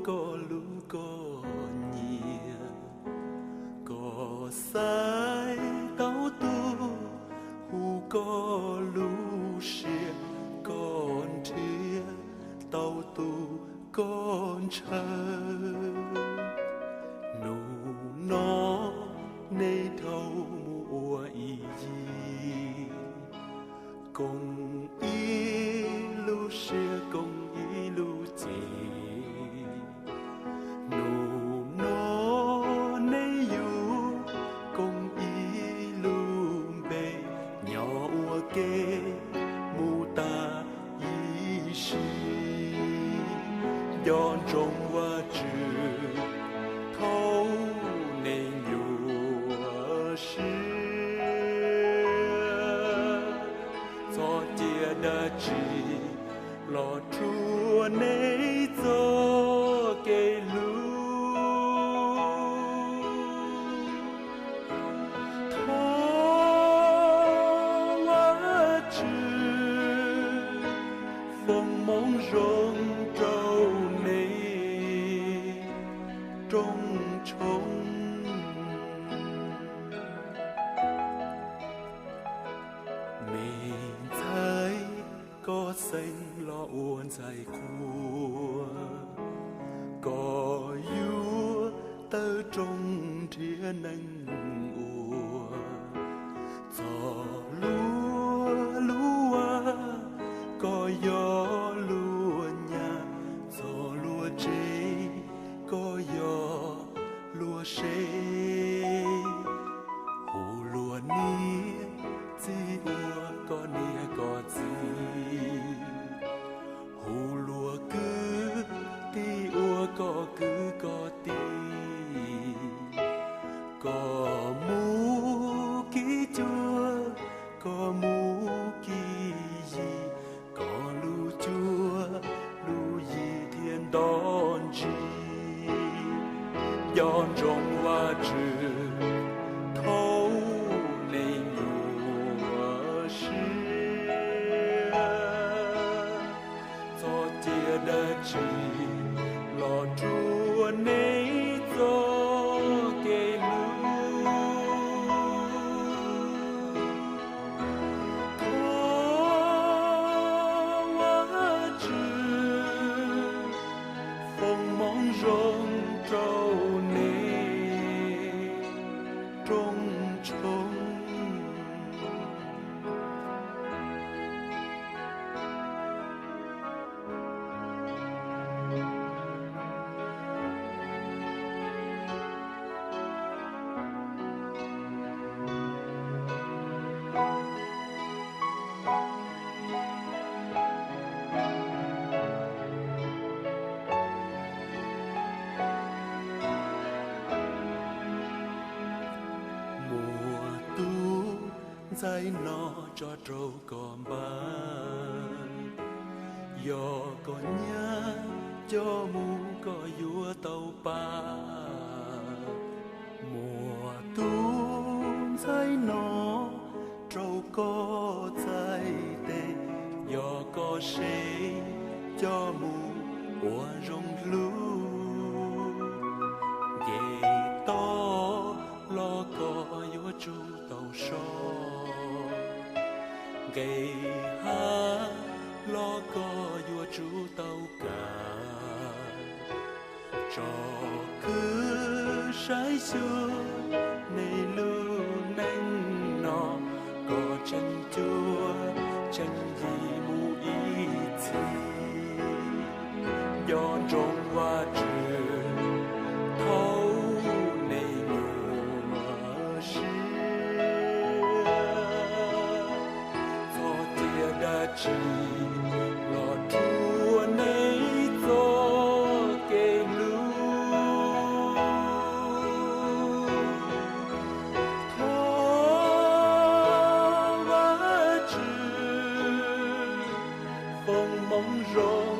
koj lub koj nyiam, koj xaiv tau tus hu koj lub siab, koj nrhiav tau tus koj ntshaw. Hnub no nej dhau mus ua ib yig, koom ib lub siab koom ib lub cim. Hnub no nej yuav koom ib lub npe, nyob ua ke mus tas ib sim. Nco ntsoov Vajtswv thaum nej nyuaj siab, txhob cia dab tsi los rhuav nej txoj kev hlub. Thov Vajtswv foom hmoov zoo rau nej rooj tshoob. Me ntxhais, koj xeeb los ua ntxhais qhua, koj yuav tawm rooj nrhiav neeg ua. Txog luag lub vaj, koj yog luag nyab, txog luag tsev, koj yog luag sev. Hu luag niam txiv ua koj niam koj txiv, hu luag kwv tij ua koj kwv koj tij. Koj mus kev cuab, koj mus kev yig, koj lub cuab lub yig thiaj nto ntsis. Nco ntsoov Vajtswv thaum nej nyuaj siab, txhob cia dab tsi los rhuav nej txoj kev hlub. Thov Vajtswv foom hmoov zoo rau nej rooj tshoob. Muaj tus ntxhais no tso rau koj npaj, yog koj nyab coj mus koj yuav tau pab. Muaj tus ntxhais no rau koj txhais tes, yog koj sev coj mus ua zoo hlub. Nqes toj los koj yuav tsum tau so, nqes hav los koj yuav tsum tau kam. Tsom kwm saib xyuas nej lub neej no, koj tseem cuab tseem yig mus ib txhis. Nco ntsoov Vajtswv thaum nej nyuaj siab, txhob cia dab tsi los rhuav nej txoj kev hlub. Thov Vajtswv foom hmoov zoo